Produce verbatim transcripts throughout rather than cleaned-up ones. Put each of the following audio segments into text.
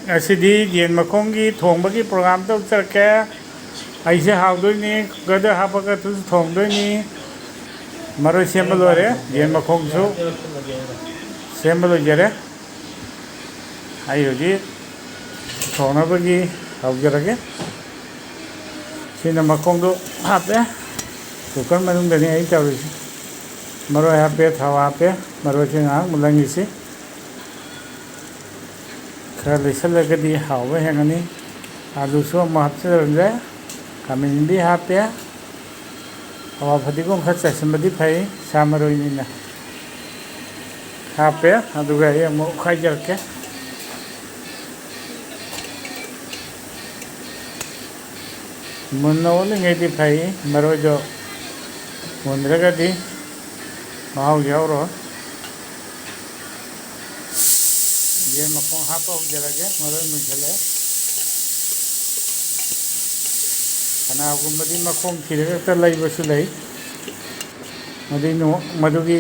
ꯉꯁꯤꯗꯤ ꯌꯦꯟ ꯃꯈꯣꯡꯒꯤ ꯊꯣꯡꯕꯒꯤ program ꯇꯧꯖꯔꯛꯀꯦ꯫ ꯑꯩꯁꯦ ꯍꯥꯎꯗꯣꯏꯅꯤ, cookerꯗ ꯍꯥꯞꯄꯒ ꯊꯣꯡꯗꯣꯏꯅꯤ꯫ ꯃꯔꯣꯏ ꯁꯦꯝꯕ ꯂꯣꯏꯔꯦ, ꯌꯦꯟ ꯃꯈꯣꯡꯁꯨ ꯁꯦꯝꯕ ꯂꯣꯏꯖꯔꯦ꯫ ꯑꯩ ꯍꯧꯖꯤꯛ ꯊꯣꯡꯅꯕꯒꯤ ꯍꯧꯖꯔꯒꯦ꯫ ꯁꯤꯅ ꯃꯈꯣꯡꯗꯣ ꯍꯥꯞꯄꯦ꯫ Cooker ꯃꯅꯨꯡꯗꯅꯤ ꯑꯩ ꯇꯧꯔꯤꯁꯦ꯫ ꯃꯔꯣꯏ ꯍꯥꯞꯄꯦ, ꯊꯥꯎ ꯍꯥꯞꯄꯦ꯫ ꯃꯔꯣꯏꯁꯦ ꯉꯥꯏꯍꯥꯛ ꯃꯨꯜꯍꯟꯈꯤꯁꯤ꯫ ꯈꯔ ꯂꯩꯁꯜꯂꯒꯗꯤ ꯍꯥꯎꯕ ꯍꯦꯟꯒꯅꯤ꯫ ꯑꯂꯨꯁꯨ ꯑꯃꯨꯛ ꯍꯥꯞꯆꯤꯜꯂꯦ꯫ ꯈꯥꯃꯦꯟ ꯑꯁꯤꯟꯕꯤ ꯍꯥꯞꯄꯦ꯫ ꯍꯋꯥ ꯐꯗꯤꯒꯣꯝ ꯈꯔ ꯆꯥꯏꯁꯤꯟꯕꯗꯤ ꯐꯩ, ꯁꯥ ꯃꯔꯣꯏꯅꯤꯅ꯫ ꯍꯥꯞꯄꯦ꯫ ꯑꯗꯨꯒ ꯑꯩ ꯑꯃꯨꯛ ꯑꯣꯠꯈꯥꯏꯖꯔꯛꯀꯦ꯫ ꯃꯨꯟꯅ ꯑꯣꯠꯂꯤꯉꯩꯗꯤ ꯐꯩ, ꯃꯔꯣꯏꯗꯣ ꯃꯨꯟꯗ꯭ꯔꯒꯗꯤ ꯃꯍꯥꯎ ꯌꯥꯎꯔꯣꯏ꯫ ꯌꯦꯟ ꯃꯈꯣꯡ ꯍꯥꯞꯄ ꯍꯧꯖꯔꯒꯦ, ꯃꯔꯣꯏ ꯃꯨꯟꯁꯤꯜꯂꯛꯑꯦ꯫ ꯀꯅꯥꯒꯨꯝꯕꯗꯤ ꯃꯈꯣꯡ ꯊꯤꯔꯒ ꯍꯦꯛꯇ ꯂꯩꯕꯁꯨ ꯂꯩ꯫ ꯃꯗꯨꯏ ꯅꯨ-, ꯃꯗꯨꯒꯤ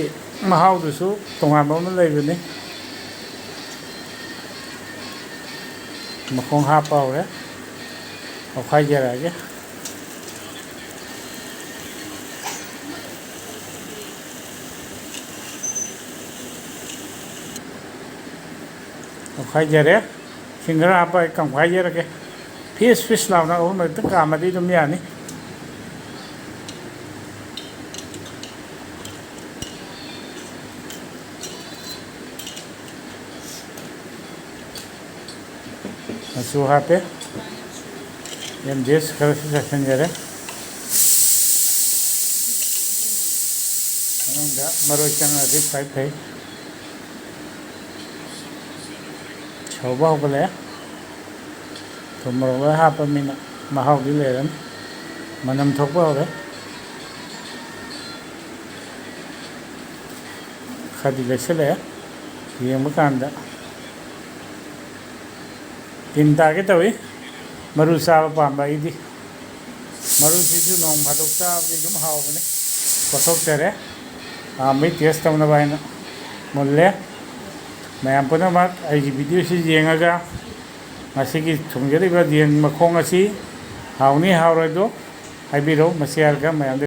ꯃꯍꯥꯎꯗꯨꯁꯨ ꯇꯣꯉꯥꯟꯕ ꯑꯃ ꯂꯩꯕꯅꯤ꯫ ꯃꯈꯣꯡ ꯍꯥꯞꯄ ꯍꯧꯔꯦ꯫ ꯑꯣꯠꯈꯥꯏꯖꯔꯛꯑꯒꯦ꯫ ꯑꯣꯠꯈꯥꯏꯖꯔꯦ꯫ ꯏꯁꯤꯡ ꯈꯔ ꯍꯥꯞꯄ ꯑꯩ ꯀꯪꯈꯥꯏꯖꯔꯒꯦ꯫ ꯐꯤꯁ ꯐꯤꯁ ꯂꯥꯎꯅ ꯑꯍꯨꯝꯂꯛꯇ ꯀꯥꯝꯃꯗꯤ ꯑꯗꯨꯝ ꯌꯥꯅꯤ꯫ ꯃꯆꯨ ꯍꯥꯞꯄꯦ꯫ ꯑꯦꯝ ꯗꯤ ꯑꯦꯁ ꯈꯔꯁꯨ ꯆꯥꯏꯁꯤꯟꯖꯔꯦ꯫ ꯃꯅꯨꯡꯗ ꯃꯔꯣꯏ ꯆꯪꯉꯗꯤ ꯈ꯭ꯋꯥꯏ ꯐꯩ꯫ ꯁꯧꯕ ꯍꯧꯒꯠꯂꯛꯑꯦ꯫ ꯊꯨꯝ ꯃꯣꯔꯣꯛ ꯂꯣꯏ ꯍꯥꯞꯄꯃꯤꯅ ꯃꯍꯥꯎꯗꯤ ꯂꯩꯔꯅꯤ꯫ ꯃꯅꯝ ꯊꯣꯛꯄ ꯍꯧꯔꯦ꯫ ꯈꯔꯗꯤ ꯂꯩꯁꯤꯜꯂꯛꯑꯦ꯫ ꯌꯦꯡꯕ ꯀꯥꯟꯗ ꯇꯤꯟ ꯇꯥꯒꯦ ꯇꯧꯏ꯫ ꯃꯔꯨ ꯆꯥꯕ ꯄꯥꯝꯕ ꯑꯩꯗꯤ꯫ ꯃꯔꯨꯁꯤꯁꯨ ꯅꯣꯡ ꯐꯥꯗꯣꯛ ꯆꯥꯕꯗꯤ ꯑꯗꯨꯝ ꯍꯥꯎꯕꯅꯤ꯫ ꯀꯣꯠꯊꯣꯛꯆꯔꯦ꯫ ꯑꯍꯥꯟꯕꯩ test ꯇꯧꯅꯕ ꯍꯥꯏꯅ꯫ ꯃꯨꯜꯂꯦ꯫ ꯃꯌꯥꯝ ꯄꯨꯝꯅꯃꯛ ꯑꯩꯒꯤ video ꯁꯤ ꯌꯦꯡꯉꯒ ꯉꯁꯤꯒꯤ ꯊꯣꯡꯖꯔꯤꯕ ꯌꯦꯟ ꯃꯈꯣꯡ ꯑꯁꯤ ꯍꯥꯎꯅꯤ ꯍꯥꯎꯔꯣꯏꯗꯣ ꯍꯥꯏꯕꯤꯔꯣ꯫ ꯃꯁꯤ ꯍꯥꯏꯔꯒ ꯃꯌꯥꯝꯗ